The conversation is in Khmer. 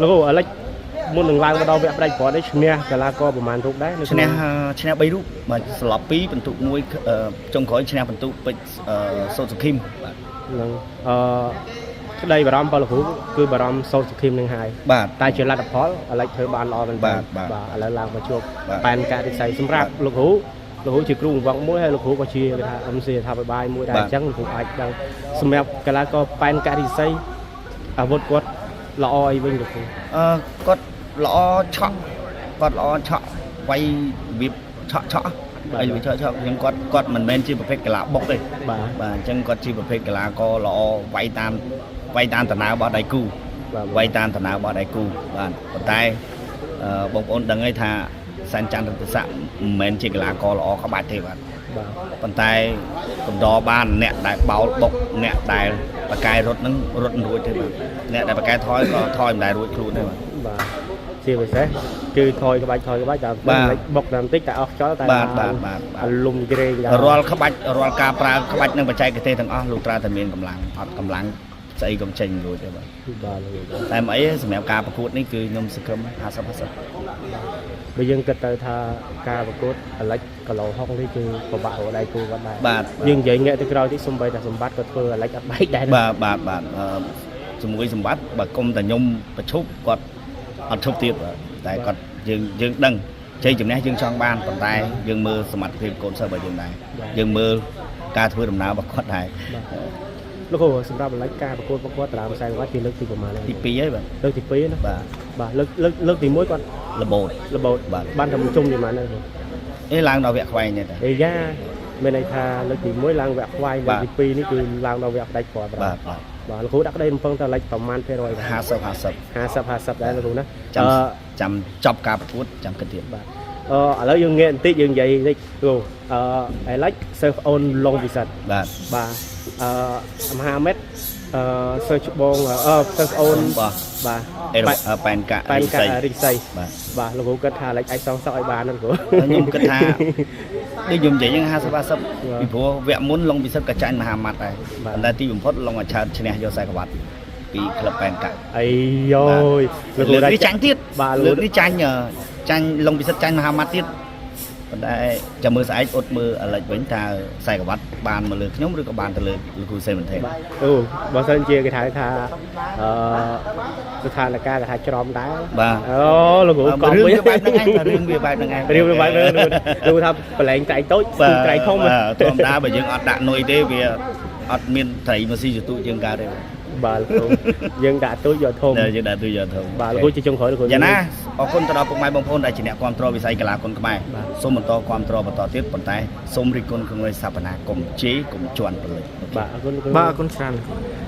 លោកគ្រូអាឡិចមុននឹងឡើងមកដល់វគ្គផ្ដាច់ព្រ័ត្រនេះឈ្នះកីឡាករប្រហែលរូបដែរនៅ ឈ្នះឈ្នះ3រូបបាទស្លាប់2បន្ទុក1ចុងក្រោយឈ្នះបន្ទុកពេជ្រសូតសុខីមបាទ នឹងអឺក្តីបារម្ភរបស់លោកគ្រូគឺបារម្ភសូត្រសុខីមនឹងហើយ បាទ តែជាលទ្ធផលអាឡិចធ្វើបានល្អមែនទែន បាទបាទ ឥឡូវឡើងមកជួប បាទ ប៉ែនការិស័យសម្រាប់លោកគ្រូលោកគ្រូជាគ្រូបង្វឹកមួយហើយលោកគ្រូក៏ជាគេថា MC ថាបបាយមួយដែរអញ្ចឹងលោកគ្រូអាចដឹងសម្រាប់កីឡាករប៉ែនការិស័យអាវុធគាត់ល្អអីវិញលោកគ្រូ អឺគាត់ល្អឆក់គាត់ល្អឆក់វាយរបៀបឆក់ឆក់ហើយរបៀបឆក់ឆក់ខ្ញុំគាត់គាត់មិនមែនជាប្រភេទកីឡាបុកទេ បាទ បាទអញ្ចឹងគាត់ជាប្រភេទកីឡាករល្អវាយតាមវាយតាមដំណើររបស់ដៃគូ បាទ វាយតាមដំណើររបស់ដៃគូបាទប៉ុន្តែអឺបងប្អូនដឹងហើយថាសែនច័ន្ទរដ្ឋស័កមិនមែនជាកីឡាករល្អក្បាច់ទេបាទ បាទ ប៉ុន្តែកំដរបានអ្នកដែលបោលបុកអ្នកដែលបកែរត់ហ្នឹងរត់មិនរួចទេបាទអ្នកដែលបកែថយក៏ថយមិនដែលរួចខ្លួនទេបាទ បាទជាពិសេសគឺថយក្បាច់ថយក្បាច់តាម បាទ បុកតាមតិចតែអស់ខ្យល់តែ បាទបាទបាទបាទ អាលុំក្រែងដល់ រាល់ក្បាច់រាល់ការប្រើក្បាច់និងបច្ចេកទេសទាំងអស់លោកត្រាតែមានកម្លាំងអត់កម្លាំងស្អីក៏ចេញមិនរួចទេបាទ បាទលោកគ្រូ តែមិនអីទេសម្រាប់ការប្រកួតនេះគឺខ្ញុំសង្ឃឹម50 50 បើយើងគិតទៅថាការប្រកួតអាឡិចគីឡូហុកនេះគឺពិបាករកដៃគូគាត់ដែរ បាទ យើងនិយាយងាកទៅក្រោយតិចសំបីតែសម្បត្តិក៏ធ្វើអាឡិចអត់បែកដែរណា បាទបាទបាទអឺជាមួយសម្បត្តិបើគុំតែខ្ញុំប្រឈប់គាត់អត់ឈប់ទៀតបាទតែគាត់យើងយើងដឹងជ័យជំនះយើងចង់បានប៉ុន្តែយើងមើលសមត្ថភាពកូនសិស្សរបស់យើងដែរយើងមើលការធ្វើដំណើររបស់គាត់ដែរ បាទលោកគ្រូសម្រាប់អាឡិចការប្រកួតប្រកួតតារាម្សែងគាត់ជាលើកទីប្រមាណហើយ ទី2ហើយបាទ លើកទី2ណា បាទ បាទលើកលើកលើកទី1គាត់ របូត របូត បាទ បានតែមួយជុំទីប៉ុន្មានដែរ អេឡើងដល់វគ្គខ្វែងទេតា អេយ៉ាមានន័យថាលើកទី1ឡើងវគ្គខ្វែងលើកទី2នេះគឺឡើងដល់វគ្គផ្ដាច់គ្រាប់ បាទបាទ បាទលោកគ្រូដាក់ក្តីរំពឹងទៅអាឡិចប្រមាណភាគរយបាទ 50 50 50 50ដែរលោកគ្រូណា ចាំ អឺ ចាំចប់ការប្រកួតចាំគិតទៀត បាទអឺឥឡូវយើងងាកបន្តិចយើងនិយាយបន្តិចគ្រូអឺអាឡិចសិស្សអូនឡុងពិសិដ្ឋ បាទ បាទអឺមហាមេតអឺសិស្សច្បងអឺសិស្សអូន បាទ បាទ អេរ៉ូប៉ែនកា ប៉ែនការិស័យ បាទ បាទលោកគ្រូគិតថាអាឡិចអាចសងសឹកឲ្យបានហ្នឹងគ្រូ ខ្ញុំគិតថាដូចខ្ញុំនិយាយហ្នឹង50 50ពីព្រោះវគ្គមុនឡុងពិសិដ្ឋក៏ចាញ់មហាម៉ាត់ដែរប៉ុន្តែទីបំផុតឡុងអាឆើតឈ្នះយកខ្សែក្រវ៉ាត់ពីក្លឹបប៉ែនកា អីយោយលោកគ្រូ លើកនេះចាញ់ទៀត បាទ លើកនេះចាញ់ចាញ់ឡុងពិសិដ្ឋចាញ់មហាម៉ាត់ទៀតប៉ុន្តែចាំមើលស្អែកអត់មើលអាលិចវិញតើខ្សែក្រវ៉ាត់បានមកលើខ្ញុំឬក៏បានទៅលើលោកគ្រូសេមិនទេ បាទអូបើសិនជាគេថាថាអឺស្ថានភាពគេថាច្រំដែរ បាទ អូលោកគ្រូកប់ រឿង វិញ វាបែបហ្នឹងឯងរឿងវាបែបហ្នឹងឯង រឿងវាបែបហ្នឹងលោកថាប្រឡែងត្រៃតូច បាទ ត្រៃធំ បាទធម្មតាបើយើងអត់ដាក់នុយទេវាអត់មានត្រីមកស៊ីសន្ទុះយើងកើតទេ បាទលោកគ្រូយើងដាក់ទូចយកធំ តែយើងដាក់ទូយកធំ បាទលោកគ្រូជាចុងក្រោយលោកគ្រូ យ៉ាងណាអរគុណទៅដល់ពុកម៉ែបងប្អូនដែលជាអ្នកគ្រប់គ្រងវិស័យកីឡាគុនខ្មែរ បាទ សូមបន្តគ្រប់គ្រងបន្តទៀតប៉ុន្តែសូមរិះគន់ក្នុងន័យស្ថាបនាកុំជេរកុំជន់ប្រលិច បាទអរគុណលោកគ្រូ បាទអរគុណច្រើនលោកគ្រូ